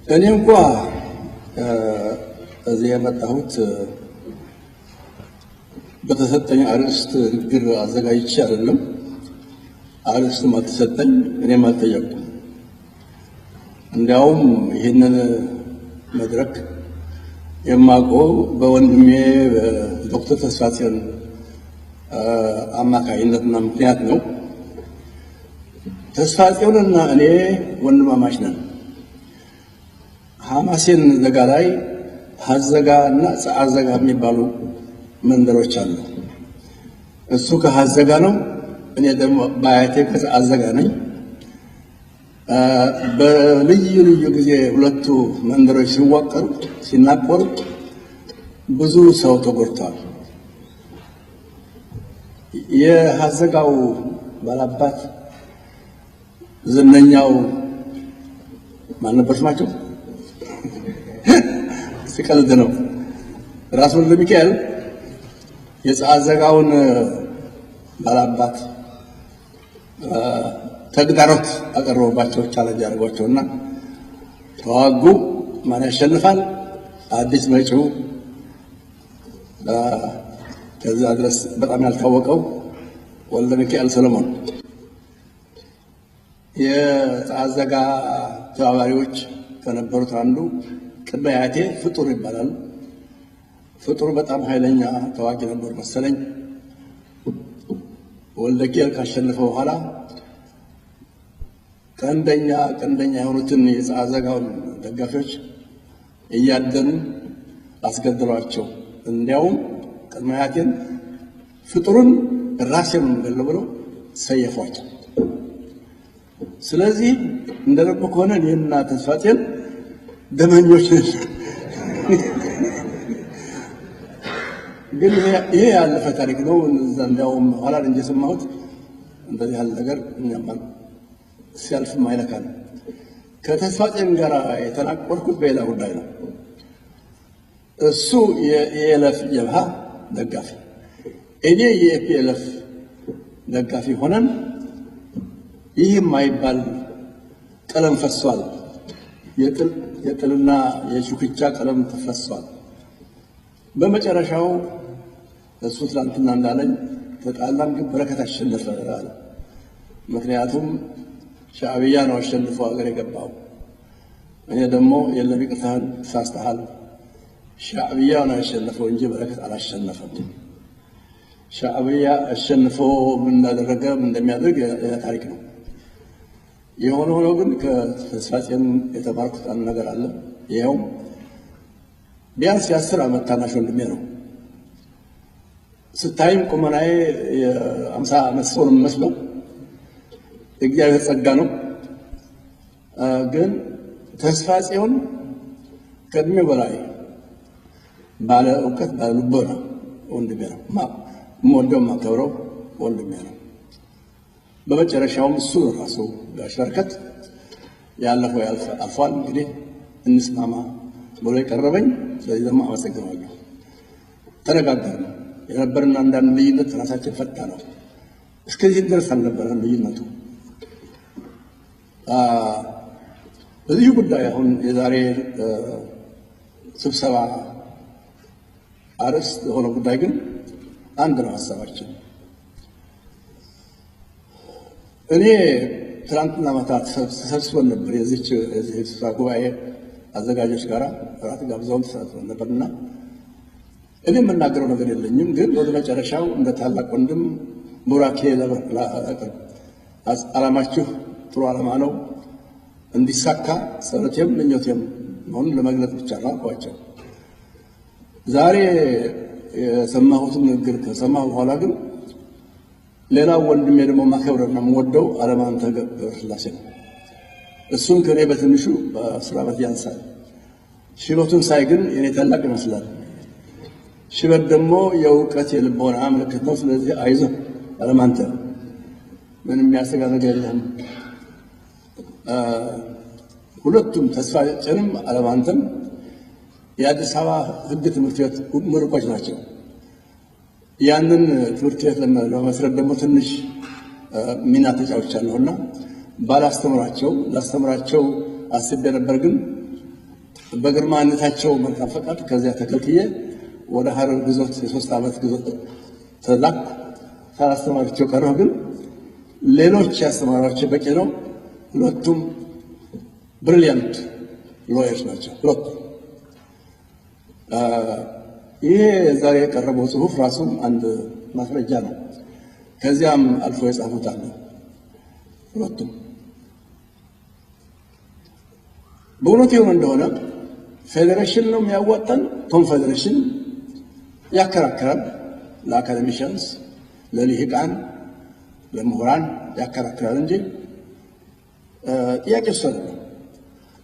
እኔ እንኳ እዚህ የመጣሁት በተሰጠኝ አርዕስት ንግግር አዘጋጅቼ አይደለም። አርዕስትም አልተሰጠኝ፣ እኔም አልጠየቅኩም። እንዲያውም ይህንን መድረክ የማውቀው በወንድሜ ዶክተር ተስፋጽዮን አማካይነትና ምክንያት ነው። ተስፋጽዮንና እኔ ወንድማማች ነን። ሐማሴን ዘጋ ላይ ሀዘጋ እና ጸዓዘጋ የሚባሉ መንደሮች አሉ። እሱ ከሀዘጋ ነው፣ እኔ ደግሞ በአያቴ ከጸዓዘጋ ነኝ። በልዩ ልዩ ጊዜ ሁለቱ መንደሮች ሲዋቀሩ ሲናቆሩ ብዙ ሰው ተጎድተዋል። የሀዘጋው ባላባት ዝነኛው ማን ነበር ስማቸው? ሲቀልድ ነው። ራስ ወልደ ሚካኤል የጸዓዘጋውን ባላባት ተግዳሮት አቀረቡባቸው፣ challenge አድርጓቸውና ተዋጉ። ማን ያሸንፋል? አዲስ መጪው ከዛ ድረስ በጣም ያልታወቀው ወልደ ሚካኤል ሰለሞን። የጸዓዘጋ ተባባሪዎች ከነበሩት አንዱ ቅድመ አያቴ ፍጡር ይባላል። ፍጡር በጣም ኃይለኛ ተዋጊ ነበር መሰለኝ። ወልደ ኪኤል ካሸነፈ በኋላ ቀንደኛ ቀንደኛ የሆኑትን የጸዓዘጋውን ደጋፊዎች እያደኑ አስገድሏቸው። እንዲያውም ቅድመ አያቴን ፍጡሩን ራሴን ገለው ብለው ሰየፏቸው። ስለዚህ እንደረቡ ከሆነ እኔና ተስፋጽዮን ደመኞች ነን። ግን ይሄ ያለፈ ታሪክ ነው። እንዲያውም ኋላ እንጂ የሰማሁት እንደዚህ ያለ ነገር እኛም ሲያልፍም አይነካል። ከተስፋጽዮን ጋር የተናቆርኩት በሌላ ጉዳይ ነው። እሱ የ ELF ጀብሃ ደጋፊ፣ እኔ የ EPLF ደጋፊ ሆነን ይህ የማይባል ቀለም ፈሷል። የጥልና የሹክቻ ቀለም ተፈሷል። በመጨረሻው እሱ ትላንትና እንዳለኝ ተጣላን፣ ግን በረከት አሸነፈ አለ። ምክንያቱም ሻዕብያ ነው አሸንፎ ሀገር የገባው። እኔ ደግሞ የለም ይቅርታህን ተሳስተሃል፣ ሻዕብያ ነው ያሸነፈው እንጂ በረከት አላሸነፈም። ሻዕብያ አሸንፎ ምን እንዳደረገ ምን እንደሚያደርግ ሌላ ታሪክ ነው። የሆነ ሆኖ ግን ከተስፋጽዮን የተማርኩት አንድ ነገር አለ። ይኸውም ቢያንስ የ10 ዓመት ታናሽ ወንድሜ ነው። ስታይም ቁመናዬ የ50 ዓመት ሰው ነው የምመስለው። እግዚአብሔር ጸጋ ነው። ግን ተስፋጽዮን ከእድሜው በላይ ባለ እውቀት ባለ ልቦና ወንድሜ ነው። የምወደው የማከብረው ወንድሜ ነው። በመጨረሻውም እሱ ራሱ ጋሽ በረከት ያለፈው አልፏል፣ እንግዲህ እንስማማ ብሎ የቀረበኝ፣ ስለዚህ ደግሞ አመሰግነዋለሁ። ተነጋገርን። የነበረን አንዳንድ ልዩነት ራሳችን ፈታ ነው። እስከዚህ ድረስ አልነበረም ልዩነቱ። በዚሁ ጉዳይ አሁን የዛሬ ስብሰባ አርዕስት የሆነ ጉዳይ ግን አንድ ነው ሀሳባችን። እኔ ትናንትና ማታ ተሰብስበን ነበር የዚህ ስብሰባ ጉባኤ አዘጋጆች ጋር እራት ጋብዘውን ተሰብስበን ነበርና እኔ የምናገረው ነገር የለኝም፣ ግን ወደ መጨረሻው እንደ ታላቅ ወንድም ቡራኬ ላቅርብ። ዓላማችሁ ጥሩ ዓላማ ነው፣ እንዲሳካ ጸሎቴም ምኞቴም መሆኑን ለመግለጽ ብቻ ነው አልኳቸው። ዛሬ የሰማሁትን ንግግር ከሰማሁ በኋላ ግን ሌላው ወንድሜ ደግሞ ማከብረና የምወደው አለማንተ ገብረስላሴ ነው። እሱም ከኔ በትንሹ በ10 ዓመት ያንሳል። ሽበቱን ሳይ ግን የኔ ታላቅ ይመስላል። ሽበት ደግሞ የእውቀት የልቦና ምልክት ነው። ስለዚህ አይዞህ አለማንተ፣ ምንም የሚያሰጋ ነገር የለህም። ሁለቱም ተስፋጽዮንም አለማንተም የአዲስ አበባ ሕግ ትምህርት ቤት ምሩቆች ናቸው። ያንን ትምህርት ቤት ለመመስረት ደግሞ ትንሽ ሚና ተጫውቻለሁና ባላስተምራቸው ላስተምራቸው አስቤ ነበር፣ ግን በግርማነታቸው መልካም ፈቃድ ከዚያ ተከልክዬ ወደ ሀረር ግዞት የ3 ዓመት ግዞት ተላኩ። ሳላስተማርቸው ቀረሁ። ግን ሌሎች ያስተማሯቸው በቂ ነው። ሁለቱም brilliant lawyers ናቸው። ሁለቱም። ይሄ ዛሬ የቀረበው ጽሁፍ ራሱም አንድ ማስረጃ ነው። ከዚያም አልፎ የጻፉት አለ። ሁለቱም በእውነት የሆነ እንደሆነ ፌዴሬሽን ነው የሚያዋጣን፣ ኮንፌዴሬሽን ያከራክራል። ለ academicians፣ ለልሂቃን፣ ለምሁራን ያከራክራል እንጂ ጥያቄ እሱ አይደለም።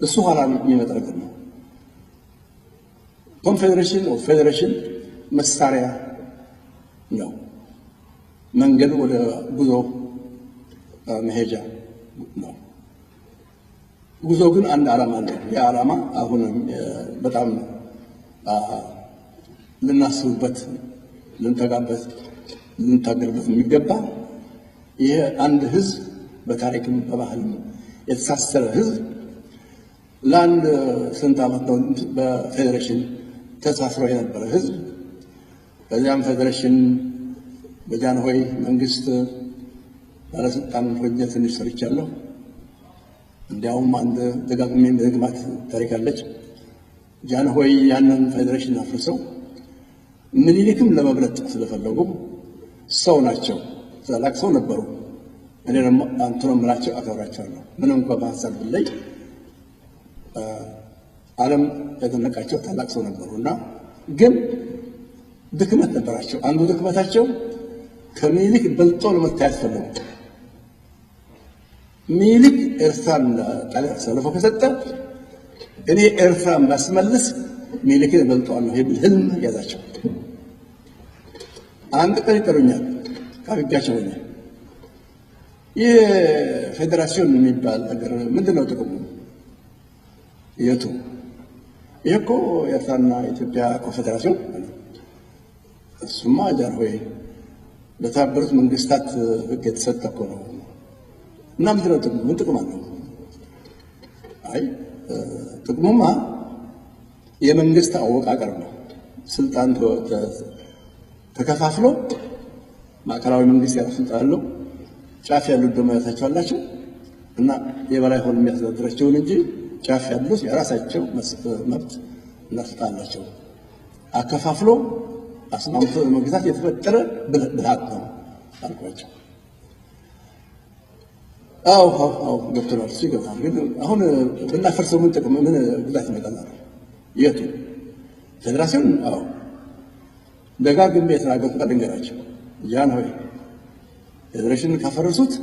እሱ ኋላ የሚመጣ ነገር ነው። ኮንፌዴሬሽን ፌዴሬሽን መሳሪያ ነው። መንገድ ወደ ጉዞ መሄጃ ነው። ጉዞ ግን አንድ ዓላማ አለው። ያ ዓላማ አሁንም በጣም ልናስብበት፣ ልንተጋበት፣ ልንታገልበት የሚገባ ይሄ አንድ ህዝብ በታሪክም በባህልም የተሳሰረ ህዝብ ለአንድ ስንት ዓመት ነው በፌዴሬሽን ተሳስሮ የነበረ ህዝብ፣ በዚያም ፌዴሬሽን በጃንሆይ መንግስት ባለስልጣን ሆኜ ትንሽ ሰርቻለሁ። እንዲያውም አንድ ደጋግሜ ደግማት ታሪክ አለች። ጃንሆይ ያንን ፌዴሬሽን አፍርሰው ምኒልክም ለመብለጥ ስለፈለጉ፣ ሰው ናቸው፣ ታላቅ ሰው ነበሩ። እኔ ደግሞ አንቱ ነው የምላቸው፣ አከብራቸዋለሁ። ምንም እንኳ በሀሳብ ብለይ ዓለም ያደነቃቸው ታላቅ ሰው ነበሩ እና ግን ድክመት ነበራቸው። አንዱ ድክመታቸው ከምኒልክ በልጦ ለመታየት ፈለጉ። ምኒልክ ኤርትራን ጣሊያን አሳልፎ ከሰጠ እኔ ኤርትራን ባስመልስ ምኒልክን እበልጠዋለሁ የሚል ህልም ያዛቸው። አንድ ቀን ይጠሩኛል፣ ካፍጋቸው ሆኜ ይህ ፌዴራሲዮን የሚባል ነገር ምንድን ነው ጥቅሙ? የቱ? ይህ እኮ ኤርትራና ኢትዮጵያ ኮንፌዴራሲዮን። እሱማ ጃንሆይ በተባበሩት መንግስታት ህግ የተሰጠ እኮ ነው። እና ምንድን ነው ጥቅሙ? ምን ጥቅም አለው? አይ፣ ጥቅሙማ የመንግስት አወቃቀር ነው። ስልጣን ተከፋፍሎ ማዕከላዊ መንግስት የራሱ ስልጣን አለው። ጫፍ ያሉት ደግሞ የራሳቸው አላቸው እና የበላይ ሆኖ የሚያስተዳድራቸውን እንጂ ጫፍ ያሉት የራሳቸው መብት እና ስልጣን አላቸው። አከፋፍሎ አስማምቶ ለመግዛት የተፈጠረ ብልሃት ነው አልኳቸው። አዎ አዎ አዎ፣ ገብቶናል፣ እሱ ይገባል። ግን አሁን ብናፈርሰው ምን ጥቅም ምን ጉዳት ይመጣል? የቱ ፌዴራሲዮን? አዎ፣ ደጋግሜ የተናገርኩት ቃል ልንገራቸው። ጃንሆይ ፌዴሬሽንን ካፈረሱት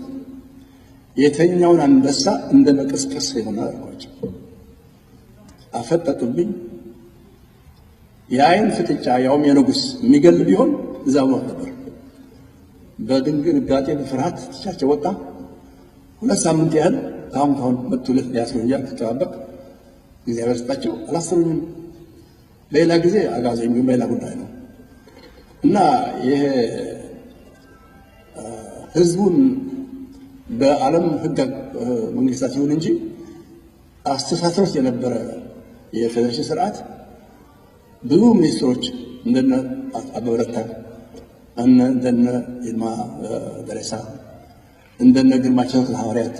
የተኛውን አንበሳ እንደ መቀስቀስ ይሆናል አልኳቸው። አፈጠጡብኝ። የአይን ፍጥጫ ያውም የንጉስ የሚገል ቢሆን እዛ ሞት ነበር። በድንጋጤ በፍርሃት ትቻቸው ወጣ። 2 ሳምንት ያህል ካሁን ካሁን መጡ ሊያስሩኝ እያልኩ ስጠባበቅ እግዚአብሔር ስጣቸው አላሰሩኝም። በሌላ ጊዜ አጋዘኝ፣ ግን በሌላ ጉዳይ ነው እና ይሄ ህዝቡን በዓለም ህግ መንግስታት ይሁን እንጂ አስተሳስሮት የነበረ የፌዴሬሽን ስርዓት ብዙ ሚኒስትሮች እንደነ አበበ ረታ፣ እንደነ ይልማ ደሬሳ፣ እንደነ ግርማቸው ሐዋርያት፣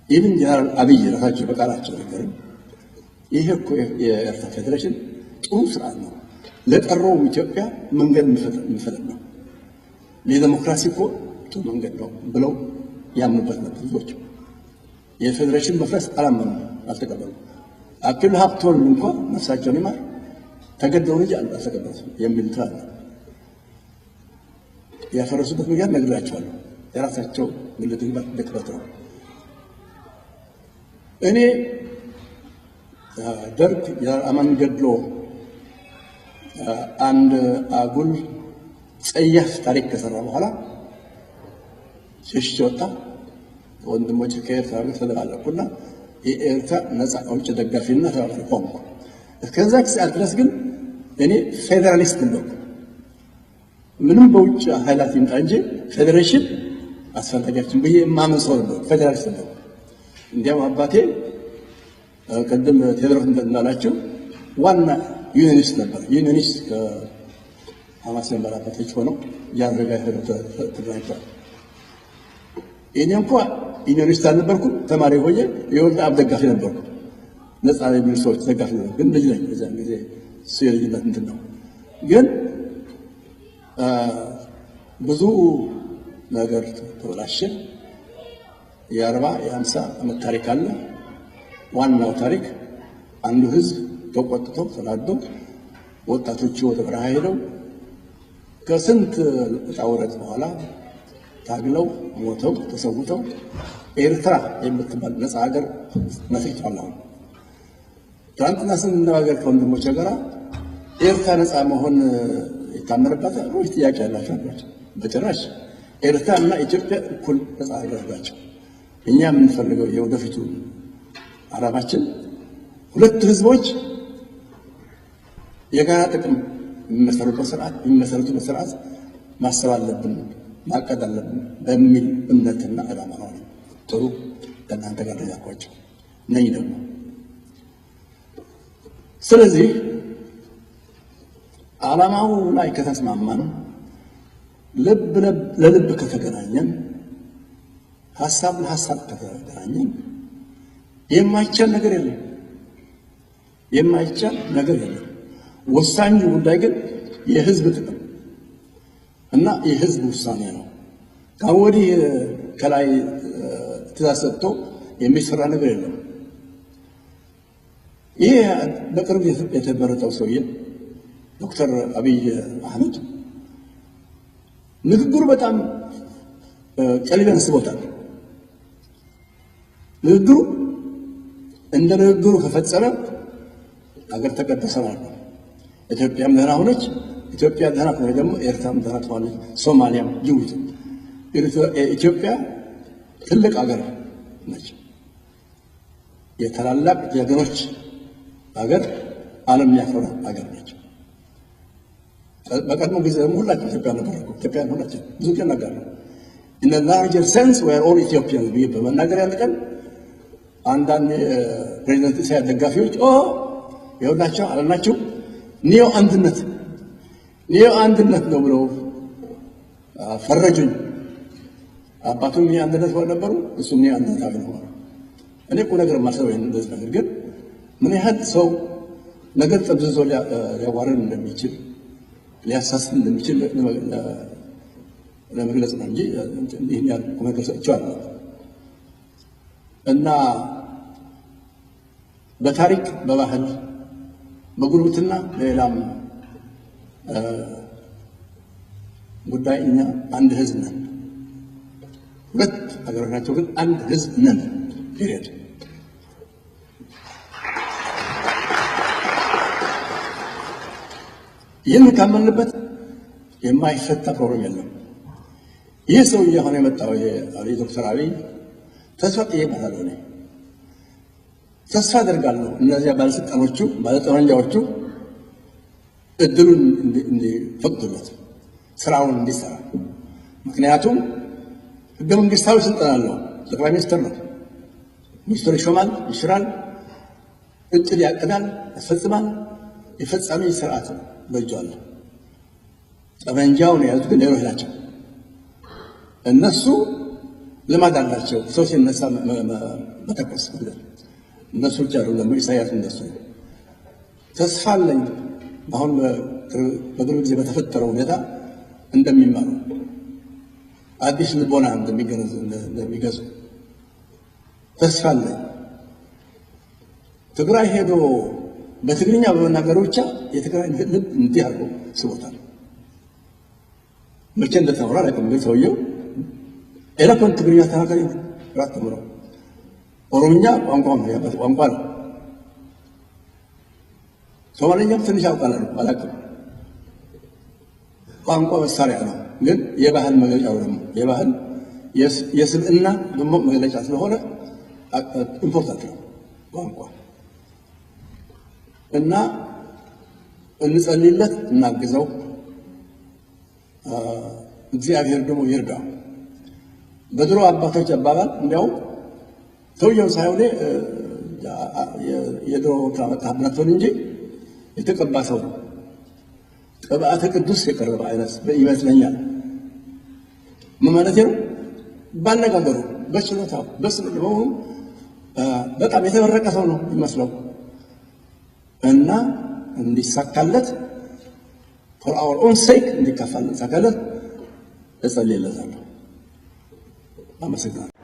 even ጀነራል አብይ ራሳቸው በቃላቸው ነገርም ይሄ እኮ የኤርትራ ፌዴሬሽን ጥሩ ስርዓት ነው፣ ለቀረውም ኢትዮጵያ መንገድ የሚፈጥር ነው፣ ለዲሞክራሲ እኮ ጥሩ መንገድ ነው ብለው ያምኑበት ነበር ብዙዎች። የፌዴሬሽን መፍረስ አላመኑም፣ አልተቀበሉም። አክሊሉ ሀብተወልድ እንኳ ነፍሳቸውን ይማር ተገደው እንጂ አልተቀበሉትም የሚል እንትን አለ። ያፈረሱበት ምክንያት ነግራቸዋለሁ። የራሳቸው ግል ድክመት ነው። እኔ ደርግ የአማን ገድሎ አንድ አጉል ጸያፍ ታሪክ ከሰራ በኋላ ሸሽቼ ወጣ። ወንድሞች ከኤርትራ ጋር ተደባለቅኩና የኤርትራ ነፃ አውጪ ደጋፊና ተባባሪ ሆንኩ። እስከዛ ሰዓት ድረስ ግን እኔ ፌዴራሊስት ነበርኩ። ምንም በውጭ ኃይላት ይምጣ እንጂ ፌዴሬሽን አስፈላጊያችን ብዬ የማምን ሰው ነበርኩ። ፌዴራሊስት ነበርኩ። እንዲያውም አባቴ ቅድም ቴዎድሮስ እንዳላቸው ዋና unionist ነበር። Unionist ከሐማሴን ባላባቶች ሆነው ጃንሆይ ጋር ሄደው ተገናኝተዋል። እኔ እንኳ unionist አልነበርኩም። ተማሪ ሆኜ የወልደ አብ ደጋፊ ነበርኩ። ነፃ የሚሉ ሰዎች ደጋፊ ነበር። ግን ልጅ ነኝ በዚያን ጊዜ፣ እሱ የልጅነት እንትን ነው። ግን ብዙ ነገር ተበላሸ። የ40 የ50 ዓመት ታሪክ አለ። ዋናው ታሪክ አንዱ ህዝብ ተቆጥቶ ተናዶ ወጣቶቹ ወደ በረሃ ሄደው ከስንት ውጣ ውረድ በኋላ ታግለው ሞተው ተሰውተው ኤርትራ የምትባል ነፃ ሀገር መስርተዋል። አሁን ትናንትና ስንነጋገር ከወንድሞቼ ጋር ኤርትራ ነፃ መሆን ይታመንባታል ወይስ ጥያቄ ያላቸው አሏቸው። በጭራሽ፣ ኤርትራ እና ኢትዮጵያ እኩል ነፃ ሀገር ናቸው። እኛ የምንፈልገው የወደፊቱ ዓላማችን ሁለቱ ህዝቦች የጋራ ጥቅም የሚመሰረቱበት ስርዓት ማሰብ አለብን፣ ማቀድ አለብን በሚል እምነትና ዓላማ ነው። ጥሩ፣ ከእናንተ ጋር ያልኳቸው ነኝ ደግሞ። ስለዚህ ዓላማው ላይ ከተስማማን፣ ልብ ለልብ ከተገናኘን፣ ሀሳብ ለሀሳብ ከተገናኘን የማይቻል ነገር የለም። የማይቻል ነገር የለም። ወሳኙ ጉዳይ ግን የህዝብ ጥቅም እና የህዝብ ውሳኔ ነው። ከአሁን ወዲህ ከላይ ትእዛዝ ሰጥቶ የሚሰራ ነገር የለም። ይሄ በቅርብ የተመረጠው ሰውዬ ዶክተር አብይ አህመድ ንግግሩ በጣም ቀልቤን ስቦታል። ንግግሩ እንደ ንግግሩ ከፈጸመ አገር ተቀደሰ ማለት ነው። ኢትዮጵያም ደህና ሆነች። ኢትዮጵያ ደህና ከሆነ ደግሞ ኤርትራም ደህና ትሆናለች፣ ሶማሊያም፣ ጅቡቲ። ኢትዮጵያ ትልቅ አገር ነች። የታላላቅ ጀግኖች ሀገር፣ ዓለም የሚያፈራ ሀገር ነች። በቀድሞ ጊዜ ደግሞ ሁላችን ኢትዮጵያ ነበር። ኢትዮጵያን ሁላችን ብዙ ጊዜ እናገራለሁ። "In a larger sense we are all Ethiopians" ብዬ በመናገር ያን ቀን አንዳንድ ፕሬዚደንት ኢሳያስ ደጋፊዎች "ኦ የሁላቸው አላልናችሁ፣ neo አንድነት፣ neo አንድነት ነው" ብለው ፈረጁኝ። አባቱም የአንድነት ነበሩ፣ እሱም neo አንድነታዊ ነው። እኔ እኮ ነገር የማስበው እንደዚህ ነገር ግን ምን ያህል ሰው ነገር ጠምዝዞ ሊያዋርን እንደሚችል፣ ሊያሳስት እንደሚችል ለመግለጽ ነው እንጂ ይህን ያህል ቁም ነገር ሰጥቼዋለሁ። እና በታሪክ፣ በባህል፣ በጉርብትና፣ በሌላም ጉዳይ እኛ አንድ ህዝብ ነን። ሁለት ሀገሮች ናቸው፣ ግን አንድ ህዝብ ነን። Period። ይህን ካመንበት የማይፈታ problem የለም። ይህ ሰውዬ አሁን የመጣው ዶክተር አብይ ተስፋ ጥዬበታለሁ። እኔ ተስፋ አደርጋለሁ እነዚያ ባለስልጣኖቹ፣ ባለጠመንጃዎቹ እድሉን እንዲፈቅዱለት ስራውን እንዲሰራ። ምክንያቱም ህገ መንግስታዊ ስልጣን አለው። ጠቅላይ ሚኒስትር ነው። ሚኒስትር ይሾማል፣ ይሽራል፣ እቅድ ያቅዳል፣ ያስፈጽማል። የፈጻሚ ስርዓት በእጁ አለ። ጠመንጃውን የያዙት ግን ሌሎች ናቸው። እነሱ ልማድ አላቸው፣ ሰው ሲነሳ መተኮስ፣ መግደል። እነሱ ብቻ አይደለም፣ ኢሳያስ እንደሱ ነው። ተስፋ አለኝ አሁን በቅርብ ጊዜ በተፈጠረው ሁኔታ እንደሚማሩ፣ አዲስ ልቦና እንደሚገዙ ተስፋ አለኝ። ትግራይ ሄዶ በትግርኛ በመናገሩ ብቻ የትግራይ ልብ እንዲህ አድርጎ ስቦታል። መቼ እንደተማረ አላውቅም፣ ግን ሰውየው eloquent ትግርኛ ተናጋሪ ራት ተምሮ፣ ኦሮምኛ ቋንቋ ነው፣ የአባት ቋንቋ ነው። ሶማሌኛም ትንሽ ያውቃል፣ አላውቅም። ቋንቋ መሳሪያ ነው፣ ግን የባህል መግለጫ ደግሞ የባህል የስብዕና ደግሞ መግለጫ ስለሆነ important ነው ቋንቋ። እና እንጸልይለት፣ እናግዘው፣ እግዚአብሔር ደግሞ ይርዳው። በድሮ አባቶች አባባል እንዲያውም ሰውየው ሳይሆን የድሮ አመጣህብን እንጂ የተቀባ ሰው ነው። ቅብአተ ቅዱስ የቀረበ አይነት ይመስለኛል። ምን ማለት ነው? ባነጋገሩ፣ በችሎታው፣ በስነ በሆኑ በጣም የተመረቀ ሰው ነው ይመስለው እና እንዲሳካለት፣ for our own sake እንዲሳካለት እጸልይለታለሁ። አመሰግናለሁ።